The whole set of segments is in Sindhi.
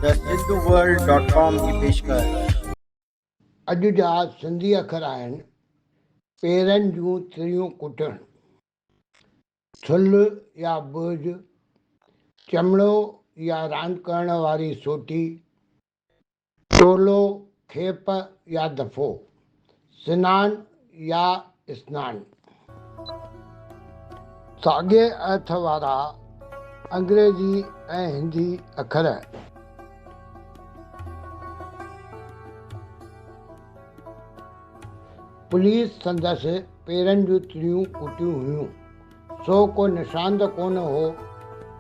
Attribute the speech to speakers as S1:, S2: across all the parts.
S1: The Sindhu world dot com جي پيشڪش.
S2: اڄ جا سنڌي اکر آهن، پيرن جون تريون ڪٽڻ، ٿلهه يا برج، چمڙو يا راند ڪرڻ واري سوٽي، ٽولو، کيپ يا دفعو، سنان يا اسنان. ساڳئي ارٿ وارا انگريزي ۽ هندي اکر. پوليس سندس پيرن جون تريون ڪٽيون هيون، سو ڪو نشان ته ڪونه هو،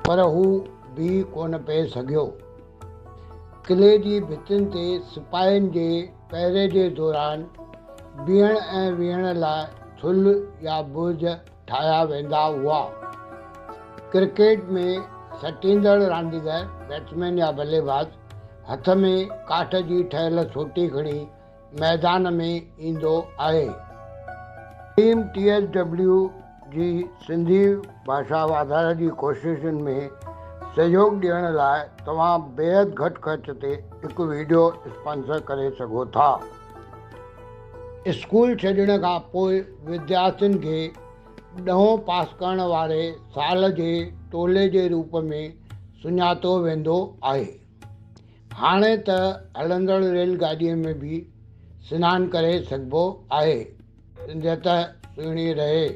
S2: پر هو بيهي ڪونه پئي سگهيو. قلعي جي ڀتين تي سپاهين جي پهري جي دوران بيهڻ ۽ ويهڻ لاء ٿلهه يا برج ٺاهيا ويندا هئا. ڪرڪيٽ ۾ سٽيندڙ رانديگر، بيٽسمين يا بلي باز، هٿ ۾ ڪاٺ جي ٺهيل سوٽي کڻي ميدان ۾ ايندو آهي. ٽيم ٽي ايس ڊبليو جي سنڌي ڀاشا واڌاري جي ڪوششن ۾ سهيوڳ ڏيڻ لاء توهان بيحد گهٽ خرچ تي هڪ وڊيو اسپانسر ڪري سگهو ٿا. اسڪول ڇڏڻ کان پوء وديارٿين کي ڏهون پاس ڪرڻ واري سال جي ٽولي جي روپ ۾ سڃاتو ويندو آهي. هاڻي ته هلندڙ ريل گاڏيء ۾ به سنان ڪري سگهبو آهي. سنڌيت سهڻي رهي.